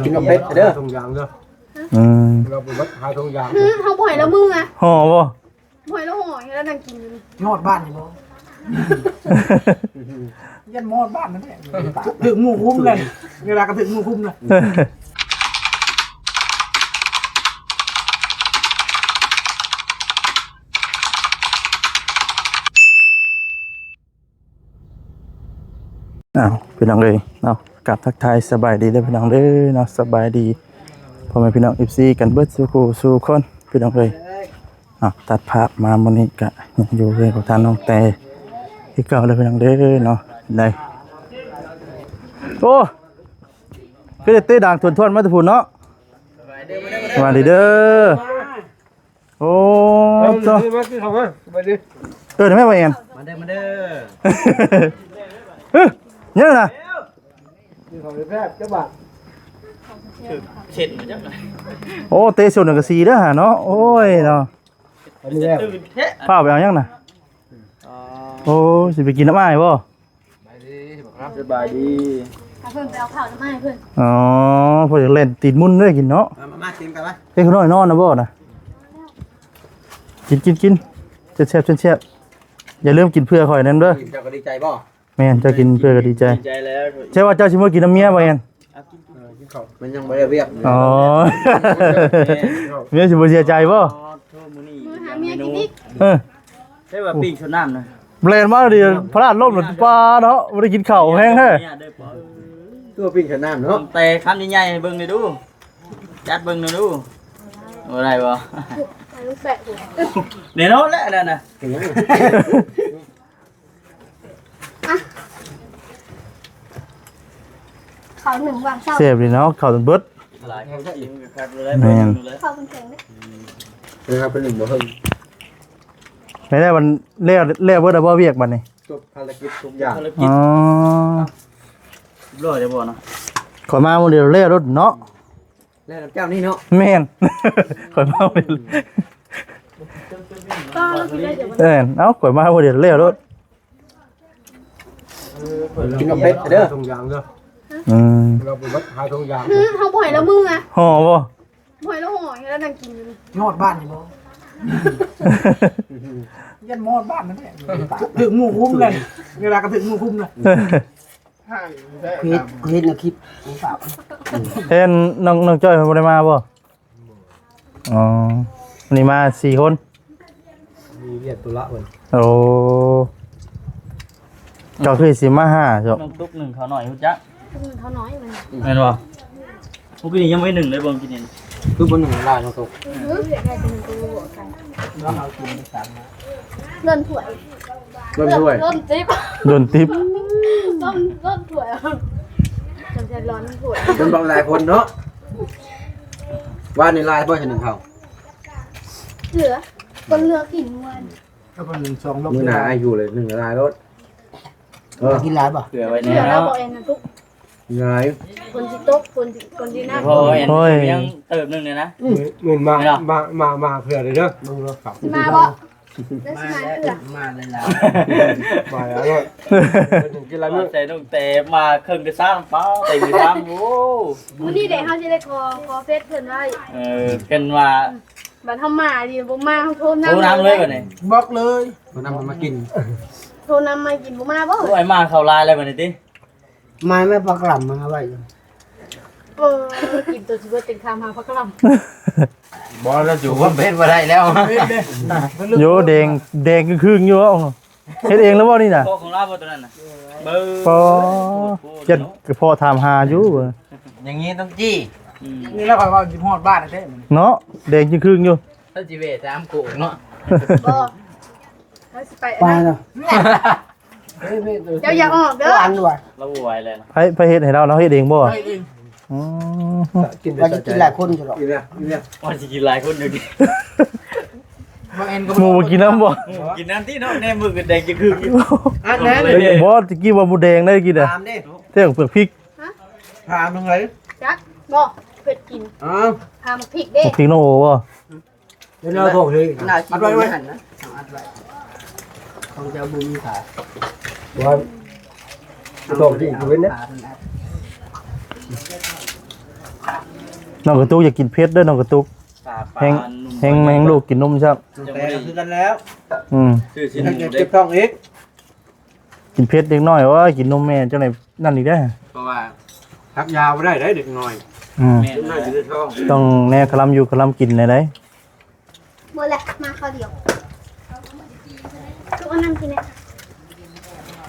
ກິນກັບເຜັດເດີ ຖົງຢາງເດີ ອືມ ເຮົາບໍ່ໃຫ້ລາວມືອະ ຫໍ່ບໍ່ ບໍ່ໃຫ້ລາວຫໍ່ ໃຫ້ລາວນັ່ງກິນຢູ່ນີ້ ຮອດບ້ານນີ້ບໍ່ ຢ້ານຮອດບ້ານນັ້ນແຫຼະ ຖືກໝູ່ຄຸມເລີຍ ເວລາກໍຖືກໝູ່ຄຸມເລີຍ. ອ້າວ ພີ່ນ້ອງເອີຍເນາະ ກາບທັກທາຍສະບາຍດີເດີພີ່ນ້ອງເດີເນາະ ສະບາຍດີພໍ່ແມ່ພີ່ນ້ອງ ເອັຟຊີ ກັນເບິດສູ່ຄູ່ສູ່ຄົນພີ່ນ້ອງເອີຍເນາະ. ຕັດພາບມາມື້ນີ້ກະຍັງຢູ່ເຮືອນຂອງທ່ານນ້ອງແຕຄືເກົ່າເດີພີ່ນ້ອງເດີເນາະ. ໄດ້ ໂອ້ ຄືໄດ້ເຕະດາງທວນໆມາແຕ່ພຸ້ນເນາະ. ສະບາຍດີເດີ. ໂອ້ ເອີ ເຈົ້າ ມາກິນເຂົ້າມາ ສະບາຍດີ ເອີ້ນແມ່ ບໍ່ແອນ ມາເດີ ມາເດີ ເອີ ຍັງນະ ກິນເຂົ້າແຊບໆ ຈັກບາດ ເຊັດມາຈັກ ໂອ້ ເຕະຊົນກັນກະສີເດີຫາເນາະ ໂອ້ຍເນາະ ອັນນີ້ແລ້ວ ຟ້າວໄປເອົາຫຍັງນະ ອໍ ໂອ້ ຊິໄປກິນນ້ຳອ້າຍບໍ່? ສະບາຍດີ ໃຫ້ເພິ່ນໄປເອົາເຂົ້ານຳອ້າຍເພິ່ນ ອໍ ເພິ່ນຢາກຫຼິ້ນຕີນມຸນເດ້ກິນເນາະ ມາ ມາ ມາ ກິນກັນມາ ເດັກນ້ອຍນອນນະບໍ່ນະ ກິນ ກິນ ກິນ ແຊບໆ ແຊບໆ ຢ່າລືມກິນເພື່ອຂ້ອຍນຳເດີ ເຈົ້າກໍດີໃຈບໍ່? ແມ່ນ ເຈົ້າກິນເພື່ອກໍດີໃຈ ດີໃຈແລ້ວ ໃຊ່ວ່າເຈົ້າຊິເມືອກິນນຳເມຍບໍ່ແອນ? ມັນຍັງບໍ່ໄດ້ວຽກ ອໍ ເມຍຊິບໍ່ເສຍໃຈບໍ່? ມື້ຫາເມຍກິນອີກ ເອີ ໃຊ່ວ່າປີ້ງຊົນນ້ຳນະ ແລ່ນມາດີ ພະລາດລົ້ມລະປາເນາະ ບໍ່ໄດ້ກິນເຂົ້າແຮງແທ້ ຄືວ່າປີ້ງຊົນນ້ຳເນາະ ແຕ່ຄຳໃຫຍ່ໆໃຫ້ເບິ່ງແດ່ດູ ຈັດເບິ່ງແດ່ດູ ບໍ່ໄດ້ບໍ່? ແນ່ນອນແຫຼະອັນນັ້ນນະ ເຂົ້າໜຶ້ງວາງເຊົ້າ ແຊບດີເນາະ ເຂົ້າຈົນເບິດ ຫຼາຍຄົນກິນກໍຄັກເລີຍ ແມ່ນ ເຂົ້າເພິ່ນແຂງເດ້ ເອີ ເຮົາໄປໜຶ້ງບໍ່ເຖິງ ແລ້ວ ແລ້ວ ແລ້ວເບິດແລ້ວບໍ່ວຽກບັດນີ້? ຈົບພາລະກິດທຸກຢ່າງ ອໍ ຮຽບຮ້ອຍແລ້ວບໍ່ນະ? ຂ້ອຍມາມື້ດຽວແລ້ວໂລດເນາະ ແລ້ວນຳເຈົ້ານີ້ເນາະ ແມ່ນ ຂ້ອຍມາມື້ດຽວ ແມ່ນ ເອົ້າ ຂ້ອຍມາມື້ດຽວແລ້ວໂລດ ກິນກັບເຜັດເດີ ຖົງຢາງເດີ ອືມ ເຮົາໄປເບິດຫາຖົງຢາງ ເຮົາບໍ່ໃຫ້ລາວມືອະ ຫໍ່ບໍ່? ບໍ່ໃຫ້ລາວຫໍ່ ໃຫ້ລາວນັ່ງກິນຢູ່ນີ້ ຮອດບ້ານນີ້ບໍ່? ຢ້ານຮອດບ້ານນັ້ນແຫຼະ ຖືກໝູ່ຄຸມເລີຍ ເວລາກໍຖືກໝູ່ຄຸມເລີຍ ເຮັດ ເຮັດໃນຄລິບ ເຫັນນ້ອງ ນ້ອງຈ້ອຍເພິ່ນບໍ່ໄດ້ມາບໍ່? ອໍ ນີ້ມາສີ່ຄົນ ມີວຽກທຸລະເພິ່ນ ໂອ້ ເຈົ້າຄືຊິມາຫາເຈົ້າ ນ້ອງຕຸກໜຶ້ງເຂົ້າໜ້ອຍຮູ້ຈັກ ໜຶ້ງເຂົ້າໜ້ອຍມັນ ແມ່ນບໍ່? ມື້ກີ້ນີ້ຍັງບໍ່ໄດ້ໜຶ້ງເລີຍ ເບິ່ງກິນນີ້ ຄືບໍ່ໜຶ້ງຫຼາຍເນາະ ຕຸກ ອື ຢາກໄດ້ຕົວໜຶ່ງຕົວ ເຮົາກິນໄປສາມ ລ້ນຖ້ວຍ ລ້ນຖ້ວຍ ລ້ນຕິບ ລົ້ນຕິບ ລ້ນ ລົ້ນຖ້ວຍ ຈຳໃຈຮ້ອນຖ້ວຍ ເປັນບັກຫຼາຍຄົນເນາະ ວານນີ້ຫຼາຍບໍ່ ເທື່ອໜຶ່ງເຂົ້າ ເຫຼືອ ຄົນເຫຼືອກິນວານ ກໍເປັນສອງລົບ ມື້ໜ້າອາຍຸເລີຍ ໜຶ່ງຫຼາຍໂລດ ເອີ ກິນຫຼາຍບໍ່ ເຫຼືອໄວ້ແນ່ເນາະ ເຫຼືອແລ້ວບໍ່ແອນນະຕຸກ ຫຼາຍ ຝົນຊິຕົກ ຝົນ ຝົນຊິໜັກ ໂອ້ຍ ໂອ້ຍ ຍັງເຕີບໜຶ່ງເລີຍນະ ອືມ ມື້ມາ ມາ ມາ ມາເພື່ອເດີ ເບິ່ງເດີ ຊິມາບໍ່? ເດີ ຊິມາເທື່ອ ມາຫຼາຍໆ ມາແລ້ວເນາະ ກິນຫຼາຍມື້ ໃສ່ນ້ອງແຕ່ມາເຄິ່ງກະຊາມ ປ້າ ເຕັມກະຊາມ ໂອ້ ມື້ນີ້ເດ ເຮົາຊິໄດ້ຂໍ ຂໍເຟສເພິ່ນໄວ້ ເອີ ເພິ່ນວ່າ ບັດເຮົາມານີ້ບໍ່ມາ ເຮົາໂທນຳ ໂທນຳເລີຍບັດນີ້ ບລັອກເລີຍ ໂທນຳມາກິນ ໂທນຳມາກິນ ບໍ່ມາບໍ່? ໂອ້ຍ ມາເຂົ້າລາຍແລ້ວບັດນີ້ຕິ ມາແມ່ປາກລຳມາໄວ້ ເອີ ກິນຕົວຊິເບິດເຕັມຄາມຫາປາກລຳ ບໍ່ ລາວຢູ່ຄວາມເຜັດບໍ່ໄດ້ແລ້ວ ໂຍ ແດງ ແດງຄຶ່ງໆຢູ່ ເຮັດເອງແລ້ວບໍ່ນີ້ນະ? ພໍ່ຂອງລາວບໍ່ຕົວນັ້ນນະ? ເບິ່ງ ປໍ ເຈັດກະເພາະຖາມຫາຢູ່ ຢ່າງນີ້ຕ້ອງຈີ້ ອືມ ນີ້ແຫຼະຂ້ອຍວ່າຊິຮອດບ້ານແທ້ໆ ເນາະ ແດງຄຶ່ງໆຢູ່ ເຮົາຊິແວ່ຕາມໂກງເນາະ ບໍ່ ເຮົາຊິໄປອັນນັ້ນ ເຈົ້າຢ່າອອກເດີ ລາວບໍ່ໄຫວແລ້ວນະ ໃຜ ໃຜເຮັດໃຫ້ລາວ ລາວເຮັດເອງບໍ່? ເຮັດເອງ ອືມ ກິນໄປ ວ່າຊິກິນຫຼາຍຄົນຢູ່ດອກ ກິນແລ້ວ ກິນແລ້ວ ວ່າຊິກິນຫຼາຍຄົນຢູ່ ບໍ່ແມ່ນກໍ ໝູ່ບໍ່ກິນນຳບໍ່? ໝູ່ກິນນຳຕິເນາະ ແນມເບິ່ງກໍແດງຈະຄຶ່ງຢູ່ ອັນນັ້ນ ບໍ່ ຕະກີ້ວ່າໝູ່ແດງໄດ້ກິນນະ ຖາມເດ້ ແຕ່ເປືອກພິກ ຮະ? ຖາມເບິ່ງໄດ ຈັກບໍ່ ເພິ່ນກິນ ອ້າວ ຖາມພິກເດ້ ພິກນ້ອງໂອບໍ່? ເດີ ເອົາຂອງເລີຍ ອັດໄວ້ ອັດໄວ້ ຫັ້ນນະ ເອົາອັດໄວ້ ຂອງເຈົ້າບໍ່ມີຂາຍ ວ່າ ຂອງທີ່ເປັນເດ້ ຂາເພິ່ນອັດ ນ້ອງກະຕຸກຢາກກິນເຜັດເດີນ້ອງກະຕຸກ. ແຮງ ແຮງ ແຮງລູກກິນນົມຊ້ຳ. ແຕ່ກໍຄືກັນແລ້ວ. ອືມ ເຮັດໃຫ້ເຈັບທ້ອງອີກ. ກິນເຜັດເດັກນ້ອຍ ໂອ້ຍ ກິນນົມແມ່ຈັ່ງໃດນັ້ນອີກເດ້. ເພາະວ່າຮັກຢາບໍ່ໄດ້ເດ້ເດັກນ້ອຍ. ອືມ ເດັກນ້ອຍຢູ່ໃນທ້ອງ ຕ້ອງແນວຄະລຳຢູ່ຄະລຳກິນແນວໃດ. ບໍ່ແຫຼະ ມາຄາວດຽວ. ທຸກອັນນັ້ນກິນແຫຼະ.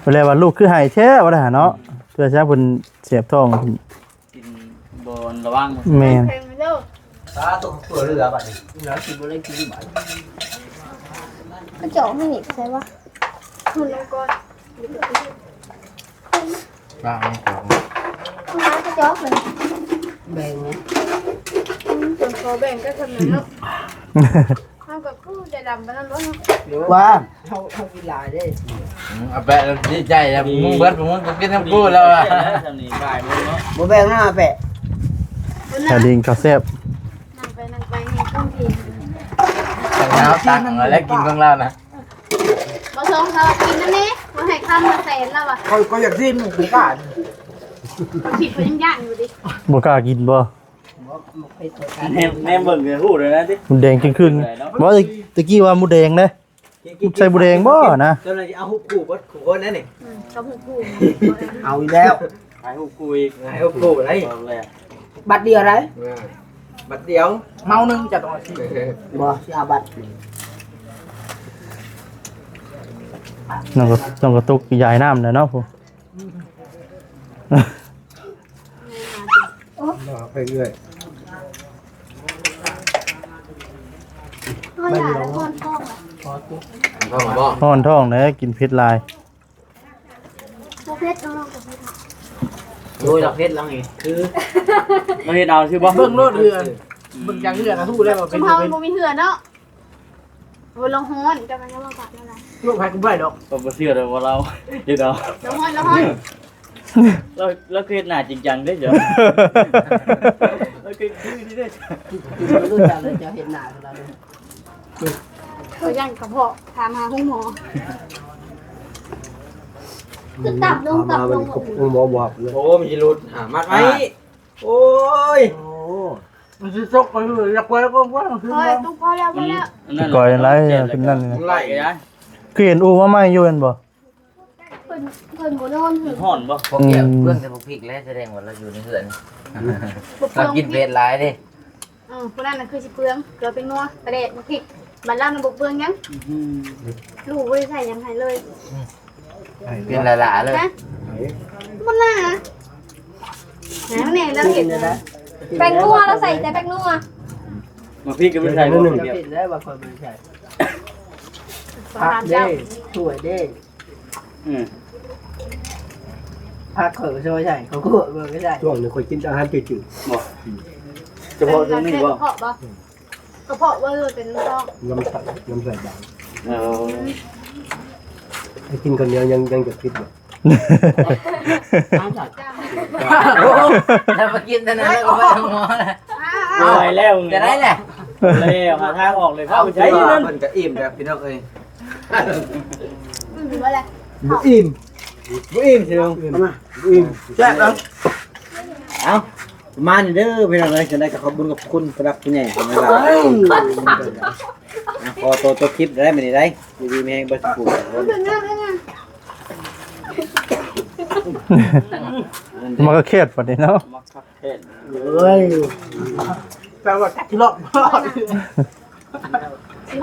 ເພິ່ນແລວ່າລູກຄືໄຫ້ແທ້ວ່າໄດ້ຫາເນາະ. ເພື່ອຊະເພິ່ນແສບທ້ອງ. ກິນບໍ່ລະວັງ. ແມ່ນ. ປາຕົກເປືອເຫຼືອບັດນີ້ ເຫຼືອຊິບໍ່ໄດ້ກິນບັດ. ກະຈອກໃຫ້ໜີບໃສ່ວະ. ມັນລົງກ່ອນ. ປາເອົາຂອງ ມາກະຈອກເລີຍ. ແບ່ງນະ. ອືມ ສ່ວນຂໍແບ່ງກໍສ່ຳນັ້ນເນາະ. ເຮົາກໍຄືໃຈດຳປານນັ້ນບໍ່ເນາະ. ວ່າ ເຮົາ ເຮົາກິນຫຼາຍເດ້. ອືມ ອາແປະດີໃຈແລ້ວ ມຶງເບິດ ມຶງກໍກິນນຳກູແລ້ວ. ສ່ຳນີ້ບ່າຍໂມງເນາະ. ບໍ່ແບ່ງນະອາແປະ. ແທ້ດິງເຂົາແຊບ. ນັ່ງໄປນັ່ງໄປໃຫ້ຄົນກິນ. ເອົາຕັກເອົາແລ້ວກິນຂອງລາວນະ. ບໍ່ສົ່ງເຂົາກິນນຳນີ້ ບໍ່ໃຫ້ຄຳລະແສນລາວວ່າ. ຂ້ອຍ ຂ້ອຍຢາກຊີມໝູກາ. ເຂົາຄິດເຂົາຍັງຢ້ານຢູ່ເດ້. ບໍ່ກ້າກິນບໍ່? ບໍ່ ບໍ່ເຄີຍເປີດການ. ແນມ ແນມເບິ່ງກໍຮູ້ແລ້ວນະຕິ. ມັນແດງຈຶ່ງຂຶ້ນ. ບໍ່ ຕະ ຕະກີ້ວ່າໝູແດງເດ້. ໃສ່ໝູແດງບໍ່ນະ? ເຈົ້າໜ້າທີ່ເອົາຮູບຄູ່ເບິດຄູ່ຄົນແລ້ວນີ້. ອືມ ກັບຮູບຄູ່. ເອົາອີກແລ້ວ. ຖ່າຍຮູບຄູ່ອີກ. ຖ່າຍຮູບຄູ່ໄດ້. ເອົາແລ້ວ. ບັດດຽວໄດ໋. ເອີ ບັດດຽວ. ເມົາໜຶ່ງຈະຕ້ອງເອົາສີ່. ບໍ່ ຊິເອົາບັດ. ນ້ອງກະ ນ້ອງກະຕຸກຢາຍນ້ຳແລ້ວເນາະ. ເອົາໄປເລື້ອຍ. ຮ້ອນທ້ອງແຫຼະ ກິນເຜັດຫຼາຍ. ບໍ່ເຜັດ ນ້ອງບໍ່ເຜັດ. ໂອ້ຍ ລາວເຜັດລາວນີ້ ຄືມາເຮັດເອົາຊື່ບໍ່? ເບິ່ງໂລດເຮືອ ເບິ່ງຈາກເຮືອກະຮູ້ແລ້ວວ່າເປັນ ຊຸມເຮົາມັນບໍ່ມີເຮືອເນາະ. ໂອ້ຍ ລາວຮ້ອນ ເຈົ້າກໍຍັງວ່າບາດນັ້ນນະ. ລູກໃຜກໍບໍ່ໄດ້ດອກ. ຂ້ອຍບໍ່ເຊື່ອເລີຍວ່າລາວເຮັດເອົາ. ລາວຮ້ອນ ລາວຮ້ອນ. ລາວ ລາວຄືເຮັດໜ້າຈິງຈັງເດ້ເຈົ້າ. ລາວຄື ຄືນີ້ເດ້. ເຈົ້າເຮັດໜ້າລາວເດ້. ຂ້ອຍຢ້ານກະເພາະ ຖາມຫາໂຮງໝໍ. ຄືຕັບລົງ ຕັບລົງ. ໂຮງໝໍບໍ່ຮັບເລີຍ. ໂອ້ ມັນຊິຫຼຸດ ຫາມັດໄວ້. ໂອ້ຍ ໂອ້ ມັນຊິຕົກໄປເລີຍ. ຢາກໄປກໍໄປ. ເຮີ້ຍ ຕຸກພໍແລ້ວ ພໍແລ້ວ. ອືມ ຊິກ່ອຍຫຼາຍຂຶ້ນນັ້ນ. ຄືເຫັນອູມາໃໝ່ຢູ່ແມ່ນບໍ່? ເພິ່ນ ເພິ່ນບໍ່ນອນ. ມັນຮ້ອນບໍ່? ພວກແກ້ວ ອືມ ເບື້ອງແຕ່ພວກພິກແຫຼະ ສະແດງວ່າລາວຢູ່ໃນເຮືອນ. ບໍ່ເປືອງ ລາວກິນເຜັດຫຼາຍເດ້. ເອີ ຜູ້ນັ້ນນະຄືຊິເປືອງ ເກືອ ແປ້ງນົວ ປາແດກ ພລິກ. ບ້ານລາວນະບໍ່ເປືອງຫຍັງ. ອືມ ລູກບໍ່ໄດ້ໃສ່ຫຍັງໃຫ້ເລີຍ. ອືມ ກິນຫຼາຍໆເລີຍ. ຮະ ບໍ່ຫຼາຍ. ແໜ່ລາວເຮັດ ແປ້ງນົວ ລາວໃສ່ແຕ່ແປ້ງນົວ. ມາພລິກກໍບໍ່ໃສ່. ເຈົ້າເຮັດແລ້ວວ່າຂ້ອຍບໍ່ໄດ້ໃສ່. ຜັກເດ້ ຖ້ວຍເດ້. ອືມ ຜັກຂ້ອຍກໍຊອຍໃສ່ ເຂົ້າຂົ້ວຂ້ອຍກໍໃສ່. ຊ່ວງນີ້ຂ້ອຍກິນແຕ່ອາຫານຈືດໆ. ບໍ່ ສະເພາະຊ່ວງນີ້ບໍ່? ກະເພາະບໍ່? ອືມ ກະເພາະວ່າເລີຍເປັນທ້ອງ ລຳໄສ້ ລຳໄສ້ບາງ. ເອີ ໃຫ້ກິນຄຳດຽວຍັງ ຍັງຈະຜິດຢູ່. ແລ້ວມາກິນເທົ່ານັ້ນແລ້ວກໍໄປໂຮງໝໍແລ້ວ. ເອົາ ໄປແລ້ວ ຈະໄດ້ແຫຼະ ແລ້ວຫາທາງອອກເລີຍ. ເອົາ ເພິ່ນກະອີ່ມແລ້ວພີ່ນ້ອງເອີຍ. ບໍ່ອີ່ມ ບໍ່ອີ່ມຊິນ້ອງ ບໍ່ອີ່ມ. ແຊບເນາະ. ເອົາ ປະມານນີ້ເດີພີ່ນ້ອງເອີຍ. ຈັ່ງໃດກໍຂອບບຸນຂອບຄຸນຜູ້ຫຼັກຜູ້ໃຫຍ່ຂອງເຮົາ. ຂໍໂຕ ໂຕຄລິບໄດ້ມື້ນີ້ໄດ໋. ຢູ່ດີມີແຮງເບິດສູ່ຜູ້. ມັນກໍເຂດປານນີ້ເນາະ. ເອີຍ ແປວ່າຈັກຊິລອດ.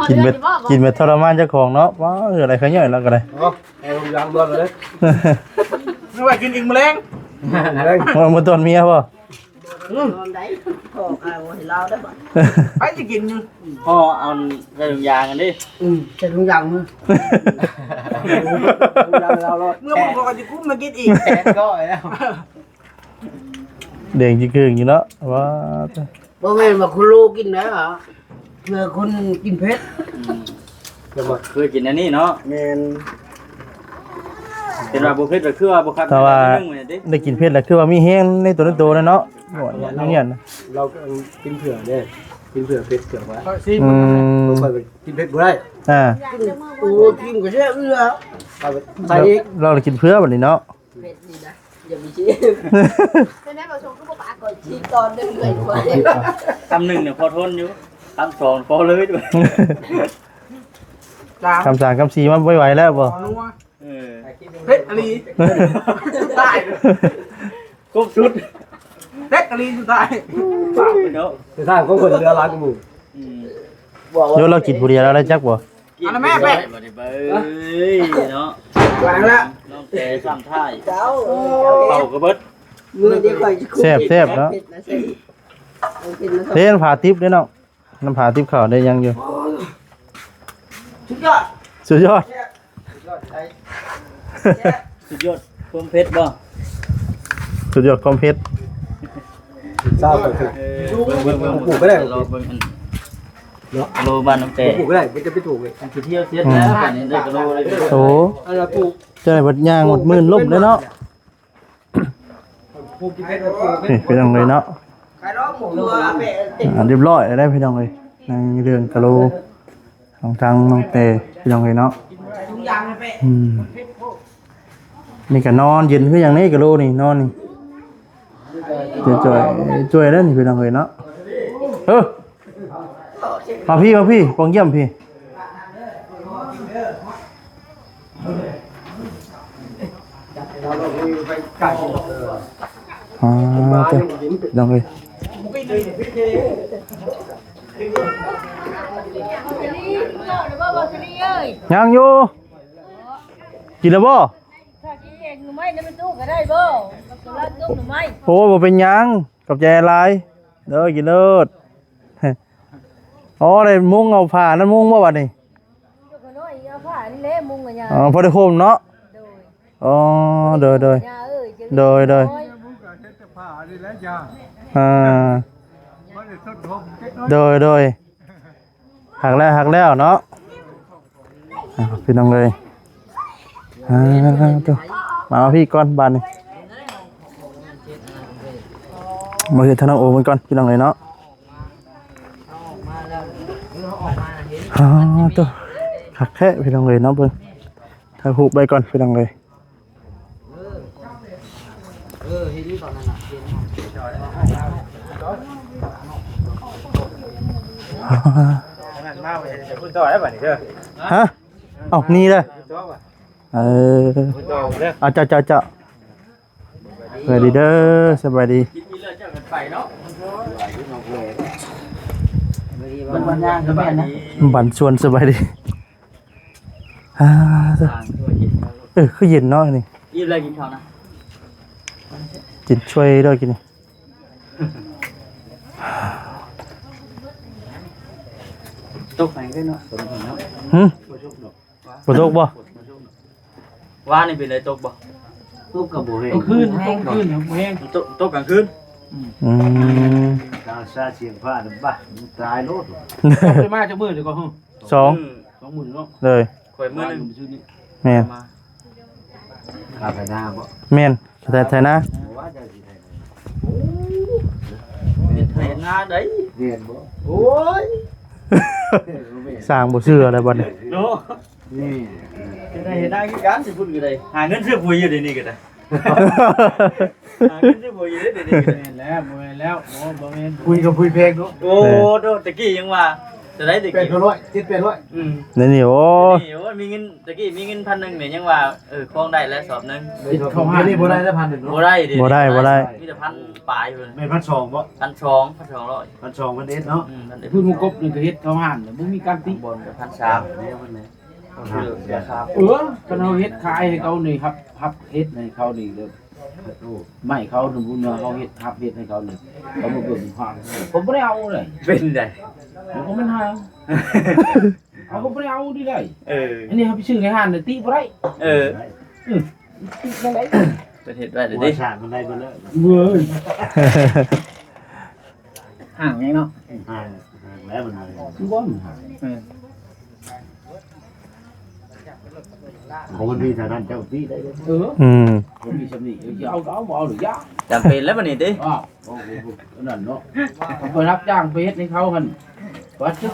ກິນແບບ ກິນແບບທໍລະມານເຈົ້າຂອງເນາະ. ວ້າວ ເຫື່ອໄຫຼຂະເຍີ້າແລ້ວກໍໄດ້. ເອົາ ເອົາລົງຢາງເບິ່ງເລີຍ. ນຶກວ່າກິນອີກມື້ແລງ. ເອົາມາຕອນເມຍບໍ່? ອືມ ຕອນໃດ ພໍ່ກໍເອົາໃຫ້ລາວໄດ້ບໍ່? ໃຜຊິກິນຢູ່? ພໍ່ເອົາໃສ່ຖົງຢາງຫັ້ນເດ້. ອືມ ໃສ່ຖົງຢາງມື້ ຖົງຢາງລາວໂລດ. ເມື່ອບໍ່ພໍກໍຊິຄຸມມາກິນອີກ. ແປດຮ້ອຍແລ້ວ. ແດງຈິກເຄິ່ງຢູ່ເນາະ. ວ້າ ບໍ່ແມ່ນວ່າຄົນໂລກິນໄດ້ຫວາ ເພື່ອຄົນກິນເຜັດ. ອືມ ເຄີຍກິນອັນນີ້ເນາະ. ແມ່ນ. ເຫັນວ່າບໍ່ເຜັດກໍຄືວ່າບໍ່ຄັກ. ແຕ່ວ່າໄດ້ກິນເຜັດແລ້ວຄືວ່າມີແຮງໃນຕົວ ໃນໂຕແລ້ວເນາະ. ໂອ້ຍ ເນຍ ລາວກິນເຜືອກເດ້ ກິນເຜືອກເຜັດເກືອບວ່າ. ອືມ ຂ້ອຍກິນເຜັດບໍ່ໄດ້. ອ່າ ໂອ້ ກິນກໍແຊບຢູ່ແລ້ວ. ລາວ ລາວກິນເຜືອກບັດນີ້ເນາະ. ເຜັດນີ້ນະ ຢ່າມີຊີບ. ເປັນໄດ້ບໍ່ຊົງຄືບໍ່ປາກ? ທີ່ຕອນໜຶ່ງເລີຍ ຄຳໜຶ່ງນີ້ພໍທົນຢູ່ ຄຳສອງພໍເລີຍ ຄຳສາມຄຳສີ່ມາບໍ່ໄຫວແລ້ວບໍ່? ເອີ ເຜັດອີ່ຫຼີ ສຸດທ້າຍ ຄົບຊຸດ ເຜັດອີ່ຫຼີສຸດທ້າຍ ປາກເນາະ ສຸດທ້າຍຂອງເພິ່ນເຫຼືອຫຼາຍກວ່າໝູ່ ອືມ ໂຍ ລາວກິນຜູ້ດຽວລາວໄດ້ຈັກບໍ່? ອັນນັ້ນແມ່ແປະ ເອີຍເນາະ ແປະແລ້ວ ນ້ອງແຕ່ຊ້ຳທ້າຍ ເຈົ້າ ເຂົ້າກໍເບິດ ມື້ນີ້ຂ້ອຍຊິ ແຊບໆເນາະ ເຮັດນະ ເຮັດນະ ເດ້ ນ້ຳຜາຕິບເດ້ເນາະ ນ້ຳຜາຕິບເຂົ້າໄດ້ຍັງຢູ່ ສຸດຍອດ ສຸດຍອດ ສຸດຍອດຄວາມເຜັດບໍ່? ສຸດຍອດຄວາມເຜັດ ຊາວ ເອີ ເບິ່ງໆໆ ປູກກໍໄດ້ ລອງເບິ່ງອັນ ເນາະ ໂລບ້ານນ້ອງແຕ່ ປູກກໍໄດ້ ມັນຈະໄປຖືກເລີຍ ອັນຊິທ່ຽວເສັດແລ້ວ ອືມ ບັດນີ້ໄດ້ກະໂລເລີຍ ໂອ້ ອັນລະປູກ ເຈົ້າໄດ້ບັດຍ່າງໝົດມື່ນລົ້ມເດ້ເນາະ ນີ້ພີ່ນ້ອງເອີຍເນາະ ອ່າ ຮຽບຮ້ອຍແລ້ວພີ່ນ້ອງເອີຍ ໃນເລື່ອງກະໂລຂອງທາງນ້ອງແຕ່ພີ່ນ້ອງເອີຍເນາະ ອືມ ນີ້ກະນອນເຢັນຄືຫຍັງນີ້ກະໂລນີ້ ນອນນີ້ ຈ່ອຍໆ ຈ່ອຍແລ້ວນີ້ພີ່ນ້ອງເອີຍເນາະ ເອີ ມາພີ້ ມາພີ້ ປ່ອງຢ້ຽມພີ້ ອໍ ເຈົ້າ ພີ່ນ້ອງເອີຍ ຍັງຢູ່ ກິນແລ້ວບໍ່? ຖ້າກິນແກງໜໍ່ໄມ້ນຳແມ່ຕູ້ກໍໄດ້ບໍ່? ກັບຕົວລາດຕົ້ມໜໍ່ໄມ້ ໂອ້ ບໍ່ເປັນຫຍັງ ຂອບໃຈຫຼາຍ ເດີ ກິນໂລດ ອໍ ໄດ້ມຸງເອົາຜ້ານັ້ນມຸງບໍ່ບັດນີ້? ເຈົ້າຂ້ານ້ອຍເອົາຜ້ານີ້ແຫຼະມຸງກັນຫຍ້າ ອໍ ພໍໄດ້ໂຮມເນາະ ໂດຍ ອໍ ໂດຍໆ ຫຍ້າເອີຍ ໂດຍໆ ອ່າ ໂດຍໆ ຮັກແລ້ວ ຮັກແລ້ວເນາະ ອ່າ ພີ່ນ້ອງເອີຍ ອ່າ ໂຕ ມາ ມາພີ້ກ່ອນບາດນີ້ ມາເຮັດທາງນ້ອງໂອເພິ່ນກ່ອນ ພີ່ນ້ອງເອີຍເນາະ ອ່າ ໂຕ ຄັກແທ້ພີ່ນ້ອງເອີຍເນາະ ເບິ່ງ ຖ່າຍຮູບໄວ້ກ່ອນພີ່ນ້ອງເອີຍ ເອີ ເອີ ເຫັນຢູ່ຕອນນັ້ນນະ ເຫັນ ອັນນັ້ນມາເຫັນເພິ່ນຕໍ່ແລ້ວບັດນີ້ເດີ ຮະ? ເອົ້າ ນີ້ເດີ ເອີ ເພິ່ນຕໍ່ເດີ ອາ ເຈົ້າ ເຈົ້າ ເຈົ້າ ສະບາຍດີເດີ ສະບາຍດີ ກິນອີ່ແລ້ວເຈົ້າກັນໄປເນາະ ບັນຍາກະແມ່ນນະ ບັນຊວນ ສະບາຍດີ ອ່າ ເອີ ຄືເຢັນເນາະນີ້ ອີ່ແລ້ວກິນເຂົ້ານະ ກິນຊ່ວຍເດີກິນນີ້ ຕົກແຮງເດ້ເນາະ ຝົນເນາະ ຫື ບໍ່ຕົກບໍ່? ວານນີ້ເປັນໃດຕົກບໍ່? ຕົກກໍບໍ່ແຮງ ກາງຄືນ ແຮງ ຕົກກາງຄືນ ອືມ ອືມ ກາງຊາສຽງຟ້ານະ ບາດ ມັນຕາຍໂລດ ໄປມາຈັກມື້ແລ້ວກໍ ສອງ ສອງມື້ເນາະ ເລີຍ ຂ້ອຍມື້ໜຶ່ງ ແມ່ນ ມາ ຂ້າໄຖນາບໍ່? ແມ່ນ ໄຖ ໄຖນາ ບໍ່ວ່າເຈົ້າຊິໄຖນາ ໂອ້ ເຮັດໄຖນາໃດ ແມ່ນບໍ່? ໂອ້ຍ ຊ່າງບໍ່ເຊື່ອແລ້ວບັດນີ້ ເນາະ ນີ້ ເຮັດໄຖນາຄືກັນ ຊິພຸ້ນກໍໄດ້ ຫາເງິນຊື້ປຸຍຢູ່ດຽວນີ້ກໍໄດ້ ຫາເງິນຊື້ປຸຍຢູ່ເດ້ດຽວນີ້ກໍໄດ້ ແມ່ນແລ້ວ ບໍ່ແມ່ນແລ້ວ ບໍ່ ບໍ່ແມ່ນ ປຸຍກໍປຸຍແພງເນາະ ໂອ້ ເອີ ໂດ ຕະກີ້ຍັງວ່າ ເທົ່າໃດຕະກີ້ ແປດຮ້ອຍ ເຈັດແປດຮ້ອຍ ອືມ ນີ້ ນີ້ ໂອ້ ນີ້ ໂອ້ຍ ມີເງິນ ຕະກີ້ມີເງິນພັນໜຶ່ງນີ້ຍັງວ່າ ເອີ ຄອງໄດ້ແລ້ວສອບໜຶ່ງ ເຮັດເຂົ້າຫານນີ້ບໍ່ໄດ້ແລ້ວ ພັນໜຶ່ງເນາະ ບໍ່ໄດ້ເດ ບໍ່ໄດ້ ບໍ່ໄດ້ ມີແຕ່ພັນປາຍພຸ້ນ ແມ່ນພັນສອງບໍ່? ພັນສອງ ພັນສອງຮ້ອຍ ພັນສອງ ພັນເອັດເນາະ ອືມ ພັນເອັດ ພຸ້ນໝູ່ກົບນີ້ກໍເຮັດເຂົ້າຫານແລ້ວບໍ່ມີການຕິ ບ່ອນກໍພັນສາມ ເອີ ຄັນເຮົາເຮັດຂາຍໃຫ້ເຂົານີ້ ຮັບ ຮັບເຮັດໃຫ້ເຂົານີ້ເດີ ໄມ້ເຂົານຳບຸນວ່າເຮົາເຮັດ ຮັບເຮັດໃຫ້ເຂົານີ້ ເຂົາມາເບິ່ງພານ ເຂົາບໍ່ໄດ້ເອົາເລີຍ ເປັນໃດ ເຂົາກໍມັນຫາຍ ເຮົາກໍບໍ່ໄດ້ເອົານີ້ໄດ ເອີ ອັນນີ້ເຮົາໄປຊື້ໃນຮ້ານນີ້ຕິບໍ່ໄດ້ ເອີ ອື ຕິຈັ່ງໃດ ເພິ່ນເຮັດໄວ້ແລ້ວຕິ ວ່າຊາດມັນໄດ້ເບິດແລ້ວ ເວີຍ ຫ່າງແຮງເນາະ ຫ່າງ ຫ່າງແລ້ວມັນ ບໍ່ ມັນຫ່າງ ເອີ ຂອງມັນມີເທົ່ານັ້ນເຈົ້າຕິໄດ້ເດີ ເອີ ອືມ ມັນມີຊ່ຳນີ້ ເອົາກໍເອົາ ບໍ່ເອົາກໍຢ່າ ຈຳເປັນແລ້ວບັດນີ້ຕິ ອ້າວ ໂອ້ໂຫ ອັນນັ້ນເນາະ ໄປຮັບຈ້າງໄປເຮັດໃຫ້ເຂົາຫັ້ນ ວ່າຈະ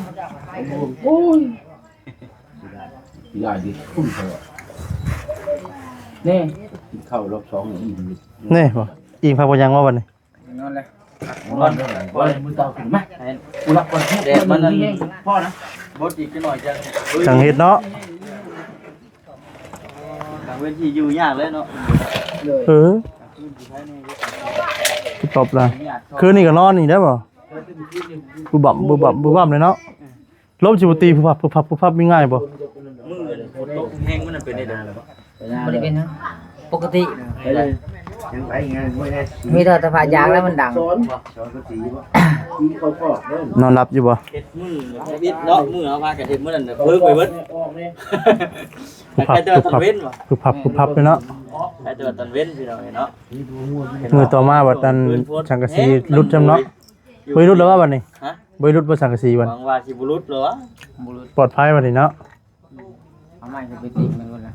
ໂອ້ຍ ຊິໄດ້ ຊິໄດ້ດິ ຄຸນເຂົາ ແນ່ ກິນເຂົ້າລອບສອງອີ່ມ ແນ່ບໍ່ ອີ່ມຄັກບໍ່ຍັງວ່າບັດນີ້ ນອນແລ້ວ ນອນ ບໍ່ໄດ້ ມື້ເຊົ້າຂຶ້ນມາ ໃຫ້ຜູ້ລັບກ່ອນ ແດດມັນນັ້ນ ພໍນະ ບົດອີກຈັກໜ້ອຍ ຈັ່ງ ຈັ່ງເຮັດເນາະ. ກາງເວັນທີ່ຢູ່ຍາກເລີຍເນາະ. ເອີ ຕອບລະ ຄືນນີ້ກໍນອນນີ້ໄດ້ບໍ່? ບຶບບັບ ບຶບບັບ ບຶບບັບເລີຍເນາະ. ລົມຊິບໍ່ຕີ ປຸບປັບ ປຸບປັບ ປຸບປັບ ມີງ່າຍບໍ່? ມື້ຝົນຕົກແຮງມັນເປັນໄດ້ບໍ່? ບໍ່ໄດ້ເປັນຫຍັງ ປົກກະຕິ. ຍັງໄປງານ ມີແຕ່ສະພາບຢາງແລ້ວມັນດັງ. ນອນຫຼັບຢູ່ບໍ່? ເຮັດມື້ທຳອິດເນາະ ມື້ເຮົາພາກັນເຮັດມື້ນັ້ນເພີງໄປເບິດ. ປຸບປັບ ປຸບປັບ ປຸບປັບ ປຸບປັບເລີຍເນາະ. ໃຫ້ແຕ່ວ່າຕອນເວັນພີ່ນ້ອງເອີຍເນາະ. ມື້ຕໍ່ມາບັດນັ້ນ ສັງກະສີຫຼຸດຊ້ຳເນາະ. ບໍ່ໄດ້ຫຼຸດແລ້ວວ່າບັດນີ້? ຮະ? ບໍ່ໄດ້ຫຼຸດບໍ່ສັງກະສີບັດ? ຫວັງວ່າຊິບໍ່ຫຼຸດແລ້ວວະ. ບໍ່ຫຼຸດ ປອດໄພບັດນີ້ເນາະ. ເອົາໃໝ່ຄືໄປຕິງມັນພຸ້ນນະ.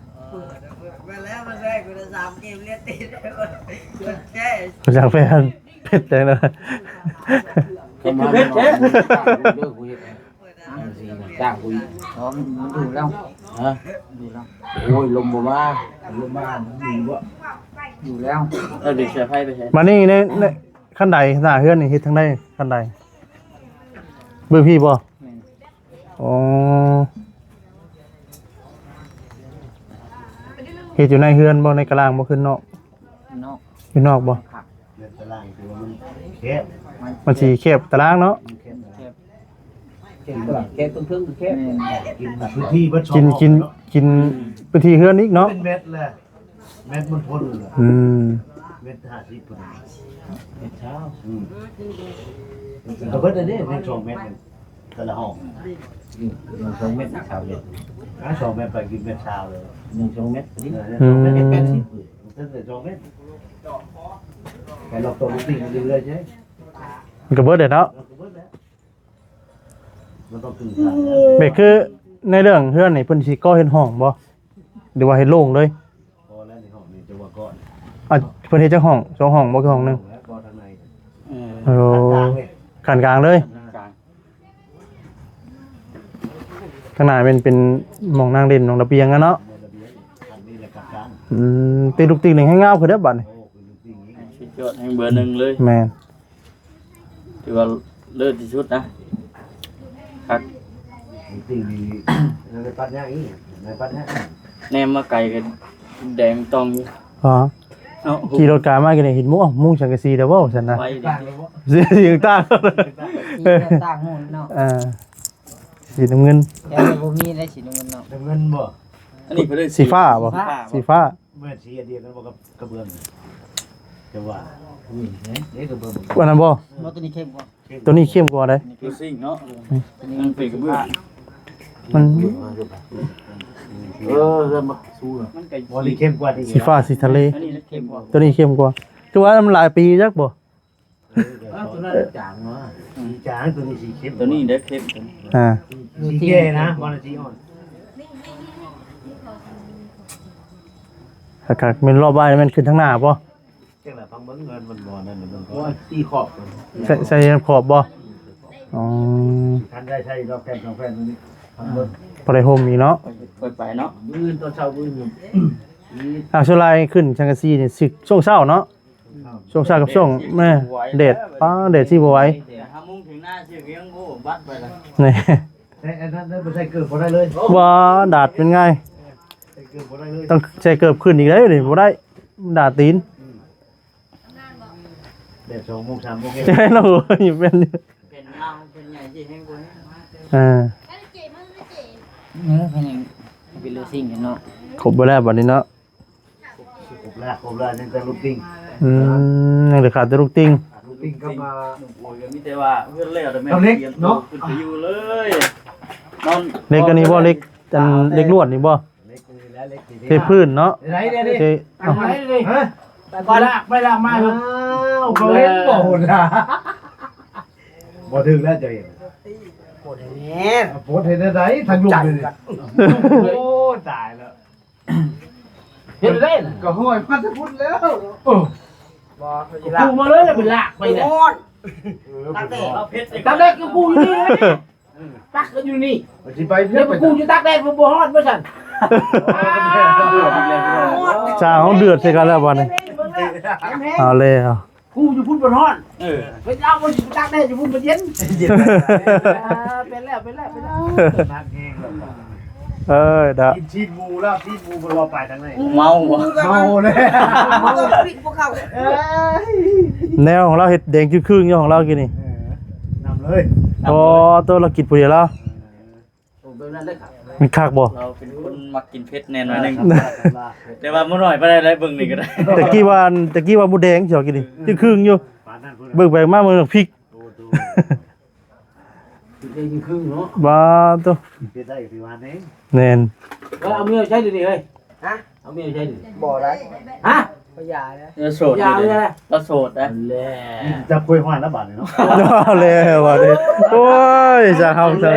ມາແລ້ວ ມາຊ່ວຍກູນະ ສາມເກມລຽນຕິດ ແຊ ມາສ້າງແຟນເພັດແຕ່ງນະ. ເຮັດຄືເພັດແທ້ ຈ້າງກູອີກ. ອໍ ມັນ ມັນດຸແລ້ວ. ຮະ? ດຸແລ້ວ. ໂອ້ຍ ລົມບໍ່ມາ ລົມມາ ມັນດຸບໍ່? ດຸແລ້ວ. ເອີ ເດັກສາຍໄຟໄປໃສ? ມານີ້ ໃນ ໃນ ຄັນໄດໜ້າເຮືອນນີ້ເຮັດທາງໃດ? ຄັນໄດເບິ່ງພີ້ບໍ່? ແມ່ນ. ອໍ ເຮັດຢູ່ໃນເຮືອນບໍ່? ໃນກະລາງບໍ່? ຂຶ້ນນອກ? ນອກ. ຢູ່ນອກບໍ່? ເຮືອນຕາລາງ ແຕ່ວ່າມັນແຄບ ມັນຊິແຄບຕາລາງເນາະ. ແຄບ ແຄບ ແຄບເທິງໆ ແຄບ. ແມ່ນ. ກິນພື້ນທີ່ເບິດ ກິນ ກິນ ກິນພື້ນທີ່ເຮືອນອີກເນາະ. ເປັນແມັດລະ ແມັດມັນພົ້ນລະ. ອືມ ແມັດຫ້າສິບພຸ້ນນະ ແມັດຊາວ. ອືມ ກະເບິດແລ້ວເດ້ ແມັດສອງແມັດ ແຕ່ລະຫ້ອງ. ອືມ ສອງແມັດ ສາມແມັດ ອ່າ ສອງແມັດໄປກິນແມັດຊາວເລີຍ. ໜຶ່ງສອງແມັດ ອືມ ສອງແມັດ ແປດສິບ ຕັ້ງແຕ່ສອງແມັດ ໄປລອກຕົວປີ້ງເລື້ອຍໆ ໃຊ່. ມັນກະເບິດແລ້ວເນາະ. ມັນກະເບິດແລ້ວ. ແມ່ນຄືໃນເລື່ອງເຮືອນນີ້ ເພິ່ນຊິກໍ່ເຮັດຫ້ອງບໍ່ ຫຼືວ່າເຮັດໂລ່ງເລີຍ? ພໍແລ້ວ ໃນຫ້ອງນີ້ຈະວ່າກ່ອນ. ອ່ະ ເພິ່ນເຮັດຈັກຫ້ອງ? ສອງຫ້ອງບໍ່ ຄືຫ້ອງໜຶ່ງ? ເອີ ຂັ້ນກາງເລີຍ. ຂ້າງໜ້າແມ່ນເປັນໝ່ອງນັ່ງຫຼິ້ນ ໝ່ອງລະບຽງຫັ້ນເນາະ. ອືມ ຕິກລຸກຕິກນີ້ແຮງງາມຂຶ້ນເດ້ບາດນີ້. ສຸດຍອດ ແຮງເບີໜຶ່ງເລີຍ. ແມ່ນ. ຖືວ່າເລີດທີ່ສຸດນະ ຄັກ. ແນມມາໄກກໍແດງຕ່ອງຢູ່. ອໍ ເນາະ ຂີ່ລົດກາມາກໍໄດ້ເຫັນມຸງ ມຸງສັງກະສີແລ້ວເວົ້າຊັ້ນນະ. ໄວເດ້ ສີຕ່າງ ສີຕ່າງຫູນເນາະ. ອ່າ ສີນ້ຳເງິນ ແຖວນີ້ບໍ່ມີໄດ໋ ສີນ້ຳເງິນເນາະ. ນ້ຳເງິນບໍ່? ອັນນີ້ເພິ່ນເອີ້ນ ສີຟ້າບໍ່? ສີຟ້າ ສີຟ້າ. ແມ່ນສີອັນດຽວກັນບໍ່ກັບກະເບື້ອງ? ແຕ່ວ່າ ນີ້ເດ້ກະເບື້ອງ ອັນນັ້ນບໍ່? ບໍ່ ຕົວນີ້ເຂັ້ມກວ່າ. ຕົວນີ້ເຂັ້ມກວ່າເດ້. ຕົວຊິງເນາະ. ອືມ ມັນເປັນກະເບື້ອງ ມັນ ເອີ ເຮືອນບັກຊູນະ ມັນກໍບໍ່ໄດ້ເຂັ້ມກວ່າຕິ. ສີຟ້າ ສີທະເລ ອັນນີ້ເຂັ້ມກວ່າ. ຕົວນີ້ເຂັ້ມກວ່າ. ຄືວ່າມັນຫຼາຍປີຈັກບໍ່? ເອີ ຕົວນັ້ນຈາງເນາະ. ອືມ ຈາງ ຕົວນີ້ສີເຂັ້ມ. ຕົວນີ້ເດ້ເຂັ້ມ. ອ່າ ສີແກ່ນະ ບໍ່ໄດ້ສີອ່ອນ. ຄັກໆ ແມ່ນລອບບ້ານ ແມ່ນຂຶ້ນທາງໜ້າບໍ່? ຈັ່ງໃດຟັງເບິ່ງເງິນມັນບໍ່ນັ້ນ ເບິ່ງກ່ອນ. ໂອ້ຍ ຕີຂອບ ໃສ່ ໃສ່ຂອບບໍ່? ອໍ ຄັນໄດ້ໃສ່ດອກແຜ່ນສອງແຜ່ນຕົວນີ້ ຟັງເບິ່ງ ພໍໄດ້ຮົ່ມອີກເນາະ. ຄ່ອຍໄປເນາະ ມື້ອື່ນຕອນເຊົ້າ ມື້ອື່ນ. ອ່າ ສ່ວນຫຼາຍຂຶ້ນສັງກະສີນີ້ ຊິຊ່ວງເຊົ້າເນາະ. ຊ່ວງເຊົ້າກັບຊ່ວງ ແມ່ນ ແດດ ປ້າ ແດດຊິບໍ່ໄຫວ. ແຕ່ຫ້າໂມງເຖິງໜ້າຊິວຽງ ໂອ້ ບັດໄປລະ. ນີ້ ໃສ່ອັນນັ້ນເດີ ບໍ່ໃສ່ເກີບບໍ່ໄດ້ເລີຍ. ວ່າ ດາດເປັນໄງ? ໃສ່ເກີບບໍ່ໄດ້ເລີຍ. ຕ້ອງໃສ່ເກີບຂຶ້ນອີກເດ້ນີ້ ບໍ່ໄດ້ ດາດຕີນ. ອືມ ແດດສອງໂມງ ສາມໂມງ ເຮັດ ເນາະ ເປັນຢູ່ ເປັນຍາວ ເປັນໃຫຍ່ຊິແຮງກວ່ານີ້. ອ່າ ເອີ ເພິ່ນຍັງເປັນເລື່ອງສິ່ງເນາະ. ຄົບເບິດແລ້ວບັດນີ້ເນາະ. ຄົບແລ້ວ ຄົບແລ້ວ ຍັງແຕ່ລູກຕິ່ງ. ອືມ ຍັງແຕ່ຂາດແຕ່ລູກຕິ່ງ. ລູກຕິ່ງກັບ ໂອ້ຍ ກໍມີແຕ່ວ່າເຮືອນແລ້ວແຕ່ແມ່ນ ກັບເຫຼັກເນາະ ຂຶ້ນໄປຢູ່ເລີຍ. ນອນ ເຫຼັກອັນນີ້ບໍ່? ເຫຼັກ ອັນເຫຼັກລວດນີ້ບໍ່? ເຫຼັກນີ້ແຫຼະ ເຫຼັກທີ່ເທພື້ນເນາະ. ໄດ້ ໄດ້ ເທ ເອົາ ໄປລາກ ໄປລາກມາ. ອ້າວ ບໍ່ເຫັນບໍ່ຫຸ້ນລະ. ບໍ່ຖືກແລ້ວ ເຈົ້າເຫັນ ປົດໃຫ້ແດ່ ປົດເຮັດແນວໃດ ທາງລຸ່ມນີ້. ໂອ້ ຕາຍແລ້ວ. ເຮັດໄດ້ນະ ກໍຫ້ອຍມາແຕ່ພຸ້ນແລ້ວ. ເອີ ບໍ່ ກູມາເລີຍ ແລ້ວໄປລາກໄປນະ. ຕາກແດດ ຕາກແດດກໍກູຢູ່ນີ້ເລີຍ. ຕັກກັນຢູ່ນີ້ ຊິໄປ ແລ້ວໄປກູຢູ່ຕາກແດດ ບໍ່ ບໍ່ຮອດບໍ່ຊັ້ນ. ຊ່າງເຮົາເດືອດໃສ່ກັນແລ້ວບັດນີ້. ເອົາແລ້ວ ກູຢູ່ພຸ້ນບໍ່ຮ້ອນ ເອີ ເປັນເອົາບໍ່ຢູ່ຕາກແດດຢູ່ພຸ້ນບໍ່ເຢັນ ເຢັນ ເປັນແລ້ວ ເປັນແລ້ວ ເປັນແລ້ວ ໜັກແຮງແລ້ວ ເອີ ດາ ກິນຊີ້ນໝູແລ້ວ ຊີ້ນໝູບໍ່ວ່າໄປທາງໃດ ເມົາບໍ່ ເມົາແລ້ວ ເມົາ ແນວຂອງລາວເຮັດແດງຈຶ່ງຄຶ່ງຢູ່ຂອງລາວກີ້ນີ້ ເອີ ນຳເລີຍ ອໍ ໂຕລາວກິນຜູ້ດຽວລາວ ໂອ້ ແບບນັ້ນເລີຍຄັບ ມັນຄັກບໍ່? ລາວເປັນຄົນມັກກິນເຜັດແດ່ໜ້ອຍໜຶ່ງ ແຕ່ວ່າບໍ່ໜ້ອຍປານໃດແຫຼະ ເບິ່ງນີ້ກໍໄດ້ ແຕ່ກີ້ວ່າ ແຕ່ກີ້ວ່າໝູແດງຊິກິນນີ້ ຈຶ່ງຄຶ່ງຢູ່ ປານນັ້ນພຸ້ນ ເບິ່ງໄປມາເບິ່ງພິກ ໂອ້ໂຕ ກິນໄດ້ຍິ່ງຄຶ່ງເນາະ ບາໂຕ ເຮັດໄດ້ກໍຖືວ່າແນ່ ແມ່ນ ເອີ ເອົາເມຍໃຊ້ດຽວນີ້ເຮີ້ຍ ຮະ ເອົາເມຍໃຊ້ດຽວນີ້ ບໍ່ໄດ້ ຮະ ບໍ່ຢາກເລີຍ ເອີ ໂສດ ຢາກເລີຍ ລາວໂສດນະ ແລ້ວ ຈັບຄຸຍຮອດແລ້ວບາດນີ້ເນາະ ແລ້ວບາດນີ້ ໂອ້ຍ ຈະເຮົາໃສ່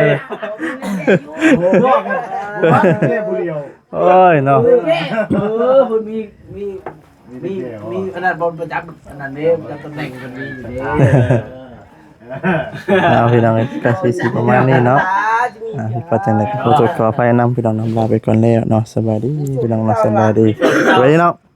ໂອ້ຍ ໂອ້ຍ ເນາະ ເອີ ເອີ ເພິ່ນມີ ມີ ມີ ມີອັນນັ້ນບໍ່ປະຈຳ ອັນນັ້ນເດ້ ປະຈຳຕຳແໜ່ງເພິ່ນມີຢູ່ເດ້ ເອົາ ພີ່ນ້ອງເອີຍ ກໍຊິ ຊິປະມານນີ້ເນາະ ອ່າ ຜິດພາດຈັ່ງໃດກໍຂໍໂທດຂໍອະໄພນຳ ພີ່ນ້ອງນຳ ລາໄປກ່ອນແລ້ວເນາະ ສະບາຍດີພີ່ນ້ອງເນາະ ສະບາຍດີ ສະບາຍດີເນາະ.